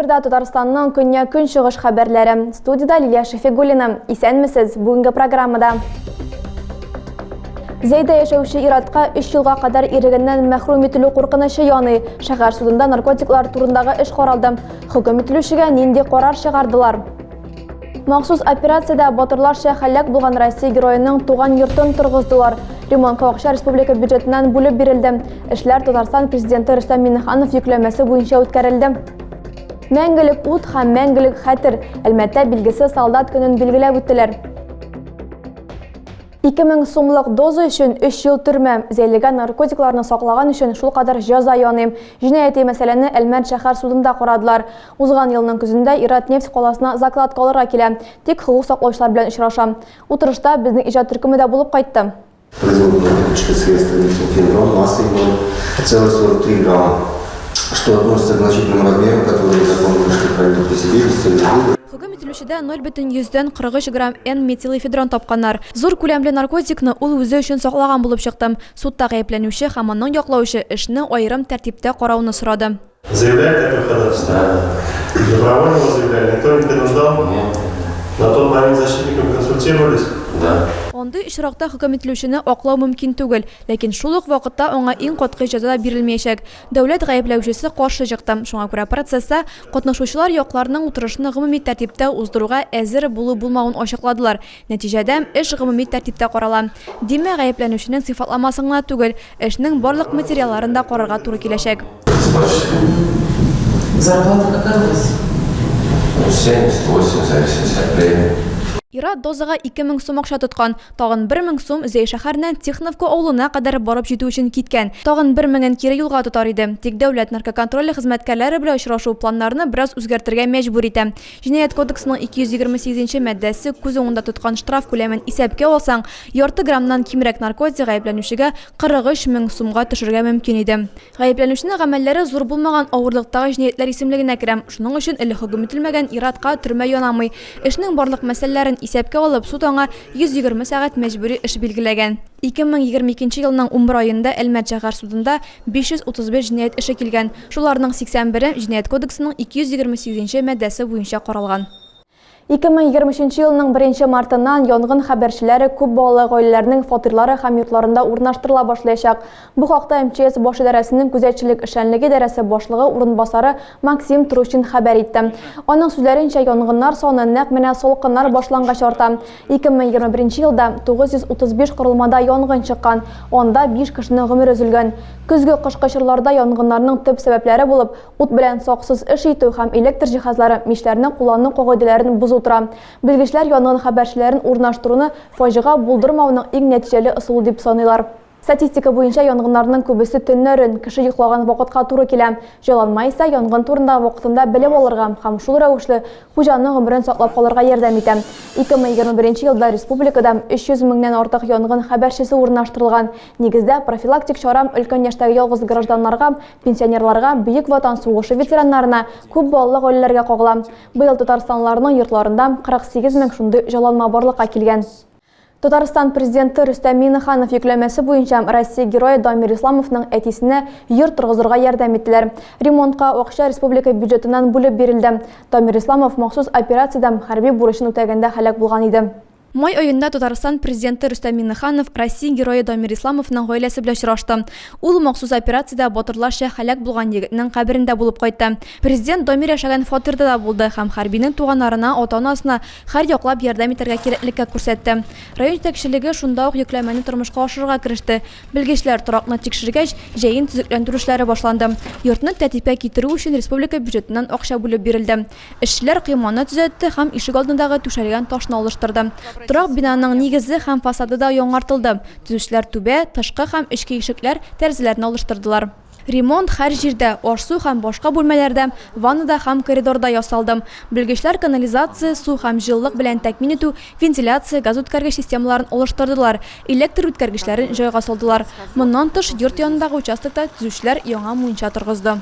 Эфирда Татарстанның көньяк-көнчыгыш хәбәрләре. Студиядә Лилия Шәфигуллина. Исәнмесез! Бүгенге программада. Зәйдә яшәүче ир-атка 3 елга кадәр ирегеннән мәхрүм ителү куркынычы яный. Шәһәр судында наркотиклар турындагы эш каралды. Хөкем ителүчегә нинди карар чыгардылар? Махсус операциядә батырларча һәлак булган Россия героеның туган йортын торгыздылар. Ремонтка акча республика бюджетыннан бүлеп бирелде. Эшләр Татарстан президенты Рөстәм Миңнеханов йөкләмәсе буенча үткәрелде. Мәңгелек ут һәм мәңгелек хәтер. Әлмәттә билгесез солдат көнен билгеләп үттеләр. 2000 сумлык доза өчен 3 ел төрмә, Зәйлегә наркотикларны саклаган өчен шулкадәр җәза яный. Җинаяти мәсьәләне Әлмәт шәһәр судында карадылар. Узган елның көзендә ир-ат нефть каласына закладка алырга килә, тик хокук саклаучылар белән очраша. Утырышта безнең иҗат төркеме дә булып кайтты. Производный наркотическое средство метилфендрон массой 0,43 грамма, что относится к значительным размерам, которые закон вышли хранить при себе без цели сбыта. Хөкем ителүчедә 0,43 грамм N-метилэфедрон тапканнар. Зур күләмле наркотикны ул үзе өчен саклаган булып чыкты. Судта гаепләнүче һәм аның яклаучы эшне аерым тәртиптә карауны сорады. Заявляли такое ходатайство? Да. Добровольно вы заявляли? Никто не принуждал? Нет. На тот момент с защитником консультировались? Да. Андый очракта хөкем ителүчене аклау мөмкин түгел, ләкин шул ук вакытта аңа иң катгый җәза да бирелмәячәк. Дәүләт гаепләүчесе каршы чыкты. Шуңа күрә процесста катнашучылар якларның утырышны гомуми тәртиптә уздыруга әзер булу-булмавын ачыкладылар. Нәтиҗәдә, эш гомуми тәртиптә карала. Димәк, гаепләнүченең сыйфатламасын гына түгел, эшнең барлык материалларын да карарга туры киләчәк. Зарплата какая у вас? Ну, 78, в зависимости от премии. Ир-ат дозага 2000 сум акча тоткан. Тагын 1000 сум Зәй шәһәреннән Тихоновка авылына кадәр барып җитү өчен киткән. Тагын бер меңен кире юлга тотар иде. Тик дәүләт наркоконтроле хезмәткәрләре белән очрашу планнарны бераз үзгәртергә мәҗбүр итә. Җинаять кодексының 228 нче маддәсе күз уңында тоткан штраф күләмен исәпкә алсаң, ярты граммнан кимрәк наркотик гаепләнүчегә 43 мең сумга төшергә мөмкин иде. Гаепләнүченең гамәлләре зур булмаган авырлыктагы җинаятьләр исемлегенә керә. Шуның өчен элек хөкем ителмәгән ир-атка төрмә янамый. Эшнең барлык мәсьәләләрен исәпкә алып, суд аңа 120 сәгать мәҗбүри эш билгеләгән. 2022 елның унбер аенда Әлмәт шәһәр судында 535 җинаять эше килгән. Шуларның 81-е Җинаять кодексының 228 нче маддәсе буенча каралган. 2023 елның беренче мартыннан янгын хәбәрчеләре күп балалы гаиләләрнең фатирлары һәм йортларында урнаштырыла башлаячак. Бу хакта МЧС баш идарәсенең күзәтчелек эшчәнлеге идарәсе башлыгы урынбасары Максим Трущин хәбәр итте. Аның сүзләренчә, янгыннар саны нәкъ менә салкыннар башлангач арта. 2021 елда 935 корылмада янгын чыккан, анда 5 кешенең гомере өзелгән. Көзге-кышкы чорларда янгыннарның төп сәбәпләре булып Ут белән саксыз эш итү һәм электр җиһазлары, мичләрне куллану кагыйдәләрен бозу тора. Белгечләр янгын хәбәрчеләрен урнаштыруны фаҗига булдырмауның иң нәтиҗәле ысулы дип саныйлар. Статистика буенча, янгыннарның күбесе төннәрен, кеше йоклаган вакытка туры килә. Җайланма исә янгын турында вакытында белеп алырга һәм шул рәвешле хуҗаның гомерен саклап калырга ярдәм итә. 2021 елда республикада 300 меңнән артык янгын хәбәрчесе урнаштырылган. Нигездә, профилактик чара өлкән яшьтәге ялгыз гражданнарга, Пенсионерларга, Бөек Ватан сугышы ветераннарына, күп балалы гаиләләргә кагыла. Быел татарстанлыларның йортларында 48 мең шундый җайланма барлыкка килгән. Татарстан Президенты Рөстәм Миңнеханов йөкләмәсе буенча Россия Герое Дамир Исламовның әтисенә йорт торгызырга ярдәм иттеләр. Ремонтка акча республика бюджетыннан бүлеп бирелде. Дамир Исламов махсус операциядә хәрби бурычын үтәгәндә һәлак булган иде. Май аенда Татарстан Президенты Рөстәм Миңнеханов Россия Герое Дамир Исламовның гаиләсе белән очрашты. Ул махсус операциядә батырларча һәлак булган егетнең каберендә булып кайтты. Президент Дамир яшәгән фатирда да булды һәм хәрбинең туганнарына, ата-анасына һәр яклап ярдәм итәргә кирәклеккә күрсәтте. Район җитәкчелеге шунда ук йөкләмәне тормышка ашырырга кереште. Белгечләр торакны тикшергәч, җәен төзекләндерү эшләре башланды. Йортны тәртипкә китерү өчен республика бюджетыннан акча бүлеп бирелде. Эшчеләр койманы төзәтте һәм ишек алдындагы түшәлгән ташны алыштырды. Торак бинаның нигезе һәм фасады да яңартылды. Төзүчеләр түбә, тышкы һәм эчке ишекләр, тәрәзәләрне алыштырдылар. Ремонт һәр җирдә, аш-су һәм башка бүлмәләрдә, ваннада һәм коридорда ясалды. Белгечләр канализация, су һәм җылылык белән тәэмин итү, вентиляция, газүткәргеч системаларын алыштырдылар, электр үткәргечләрен җайга салдылар. Моннан тыш, йорт янындагы участокта төзүчеләр яңа мунча торгызды.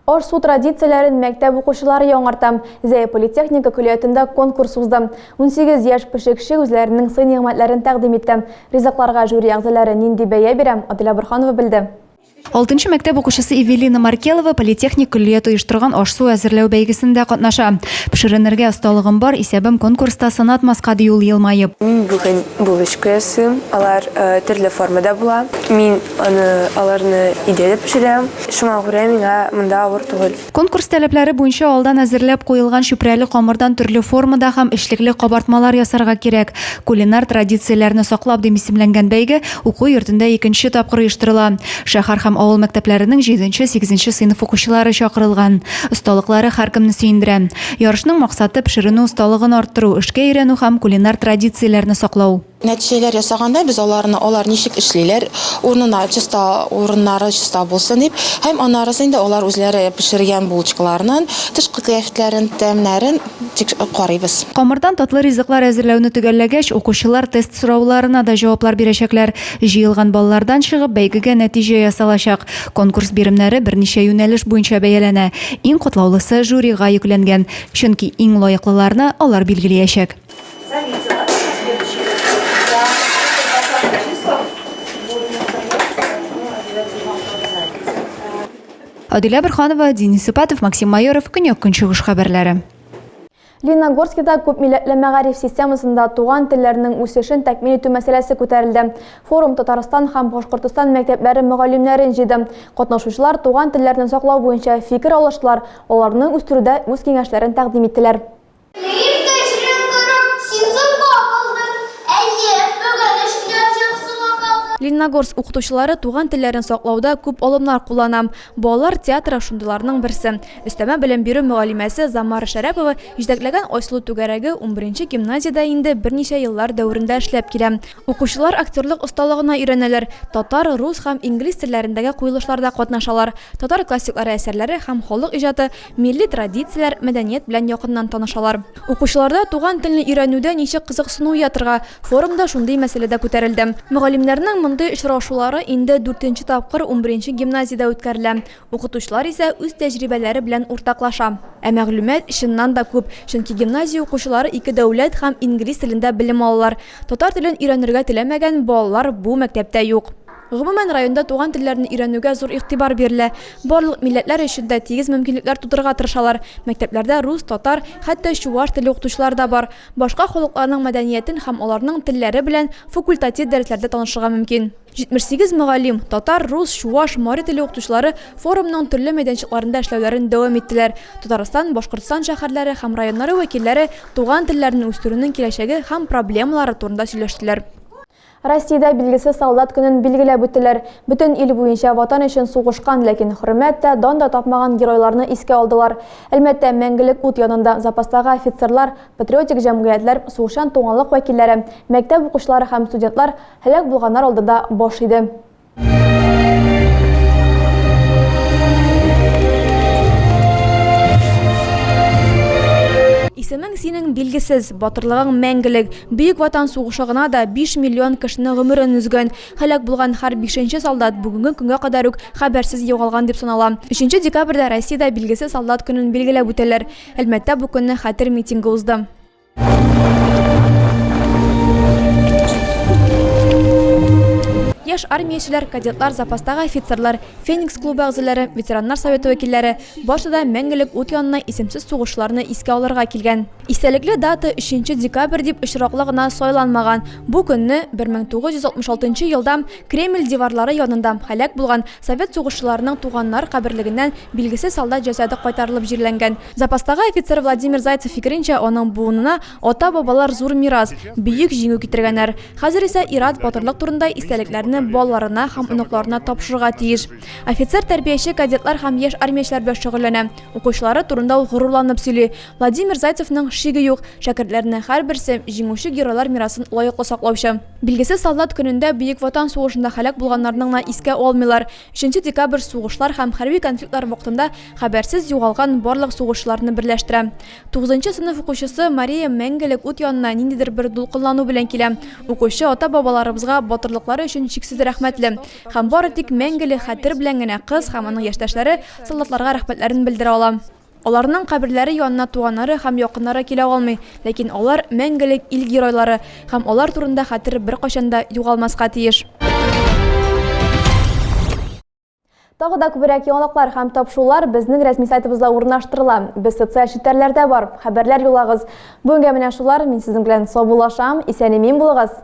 Аш-су традицияләрен мәктәп укучылары яңарта. Зәй политехника көллиятендә конкурс узды. 18 яшь пешекче үзләренең сый-нигъмәтләрен тәкъдим итте. Ризыкларга жюри әгъзалары нинди бәя бирә, Аделя Борһанова белде. Алтынчы мәктәп укучысы Эвелина Маркелова политехник көллият оештырган аш-су әзерләү бәйгесендә катнаша. Пешеренергә осталыгым бар, исәбем конкурста сынатмаска, ди ул елмаеп. Мин бүген булочка ясыйм. Алар төрле формада була. Мин аны аларны өйдә дә пешерәм. Шуңа күрә миңа монда авыр түгел. Конкурс таләпләре буенча алдан әзерләп куелган чүпрәле камырдан төрле формада һәм эчлекле кабартмалар ясарга кирәк. Кулинар традицияләрне саклап дип исемләнгән бәйге уку йортында икенче тапкыр оештырыла. Шәһәр һәм авыл мәктәпләренең җиденче-сигезенче сыйныф укучылары чакырылган. Осталыклары һәркемне сөендерә. Ярышның максаты, пешеренү осталыгын арттыру, эшкә өйрәнү һәм кулинар традицияләрне саклау. Нәтиҗәләр ясаганда без аларны, алар ничек эшлиләр, урынына чиста, урыннары чиста булсын дип, һәм аннарысы инде алар үзләре пешергән булочкаларның тышкы кыяфәтләрен, тәмнәрен тик карыйбыз. Камырдан татлы ризыклар әзерләүне төгәлләгәч, укучылар тест сорауларына да җаваплар бирәчәкләр. Җыелган баллардан чыгып, бәйгегә нәтиҗә ясалачак. Конкурс биремнәре берничә юнәлеш буенча бәяләнә. Иң катлаулысы жюрига йөкләнгән, чөнки иң лаеклыларны алар билгелиячәк. Адилә Борханова, Денис Сыпатов, Максим Майоров, Көньяк-Көнчыгыш хәбәрләре. Лениногорскида күпмилләтле мәгариф системасында туган телләрнең үсешен тәэмин итү мәсьәләсе күтәрелде. Форум Татарстан һәм Башкортостан мәктәпләре мөгаллимнәрен җыйды. Катнашучылар туган телләрне саклау буенча фикер алыштылар, аларны үстерүдә үз киңәшләрен тәкъдим иттеләр. Егет кәҗрен күреп, син соңга калдың. Әйе, бүген эшләр җык соңга калды. Лениногорск укытучылары туган телләрен саклауда күп алымнар куллана. Балалар театры шундыйларның берсе. Өстәмә белем бирү мөгаллимәсе Замара Шәрәпова җитәкләгән Айсылу түгәрәге унберенче гимназиядә инде берничә еллар дәверендә эшләп килә. Укучылар актерлык осталыгына өйрәнәләр, татар, рус һәм инглиз телләрендәге куелышларда катнашалар, татар классиклары әсәрләре һәм халык иҗаты, милли традицияләр, мәдәният белән якыннан танышалар. Укучыларда туган телне өйрәнүдә ничек кызыксыну уятырга, форумда шундый мәсьәлә дә күтәрелде. Мөгаллимнәрнең мондый очрашулары инде дүртенче тапкыр унберенче гимназиядә үткәрелә. Укытучылар исә үз тәҗрибәләре белән уртаклаша. Ә мәгълүмат, чыннан да, күп, чөнки гимназия укучылары ике дәүләт һәм инглиз телендә белем алалар. Татар телен өйрәнергә теләмәгән балалар бу мәктәптә юк. Гомумән, районда туган телләрне өйрәнүгә зур игътибар бирелә. Барлык милләтләр өчен дә тигез мөмкинлекләр тудырырга тырышалар. Мәктәпләрдә рус, татар, хәтта чуваш теле укытучылары да бар. Башка халыкларның мәдәниятен һәм аларның телләре белән факультатив дәресләрдә танышырга мөмкин. 78 мөгаллим, татар, рус, чуваш, мари теле укытучылары форумның төрле мәйданчыкларында эшләүләрен дәвам иттеләр. Татарстан, Башкортстан шәһәрләре һәм районнары вәкилләре туган телләрне үстерүнең киләчәге һәм проблемалары турында сөйләштеләр. Россиядә билгесез солдат көнен билгеләп үттеләр. Бөтен ил буенча Ватан өчен сугышкан, ләкин хөрмәт тә, дан да тапмаган геройларны искә алдылар. Әлмәттә Мәңгелек ут янында запастагы офицерлар, патриотик җәмгыятьләр, сугышчан туганлык вәкилләре, мәктәп укучылары һәм студентлар Һәлак булганнар алдында баш иде. Исемең синең билгесез, батырлыгың мәңгелек. Бөек Ватан сугышы гына да 5 миллион кешенең гомерен өзгән. Һәлак булган һәр бишенче солдат бүгенге көнгә кадәр үк хәбәрсез югалган дип санала. Өченче декабрьдә Россиядә билгесез солдат көнен билгеләп үтәләр. Әлмәттә бу көнне хәтер митингы узды. Яшь армиячеләр, кадетлар, запастагы офицерлар, Феникс клубы әгъзалары, ветераннар советы вәкилләре барысы да мәңгелек ут янына исемсез сугышчыларны искә алырга килгән. Истәлекле дата 3 декабрь дип очраклы гына сайланмаган. Бу көнне 1966 елда Кремль диварлары янында һәлак булган совет сугышчыларының туганнар каберлегеннән билгесез солдат җәсәде кайтарылып җирләнгән. Запастагы офицер Владимир Зайцев фикеренчә, аның буынына ата-бабалар зур мирас, Бөек Җиңү китергәннәр. Хәзер исә ир-ат батырлык турында истәлекләрне балаларына һәм оныкларына тапшырырга тиеш. Офицер тәрбияче кадетлар һәм яшь армиячеләр белән шөгыльләнә. Укучылары турында ул горурланып сөйли. Владимир Зайцевның шиге юк, шәкертләренең һәрберсе, җиңүче геройлар мирасын лаеклы саклаучы. Билгесез солдат көнендә Бөек Ватан сугышында һәлак булганнарны гына искә алмыйлар. Өченче декабрь сугышлар һәм хәрби конфликтлар вакытында хәбәрсез югалган барлык сугышчыларны берләштерә. Тугызынчы сыйныф укучысы Мария мәңгелек ут янына ниндидер бер дулкынлану белән килә. Укучы ата-бабаларыбызга батырлыклары өчен чиксез рәхмәтле. Һәм бары тик мәңгелек хәтер белән генә кыз һәм аның яшьтәшләре солдатларга рәхмәтләрен белдерә ала. Аларның каберләре янына туганнары һәм якыннары килә алмый, ләкин алар, мәңгелек ил геройлары һәм алар турында хәтер беркайчан да югалмаска тиеш. Тагы да күбрәк яңалыклар һәм тапшырулар безнең рәсми сайтыбызда урнаштырыла. Без социаль челтәрләрдә бар. Хәбәрләр юллагыз. Бүгенгә менә шулар. Мин сезнең белән саубуллашам. Исән-имин булыгыз.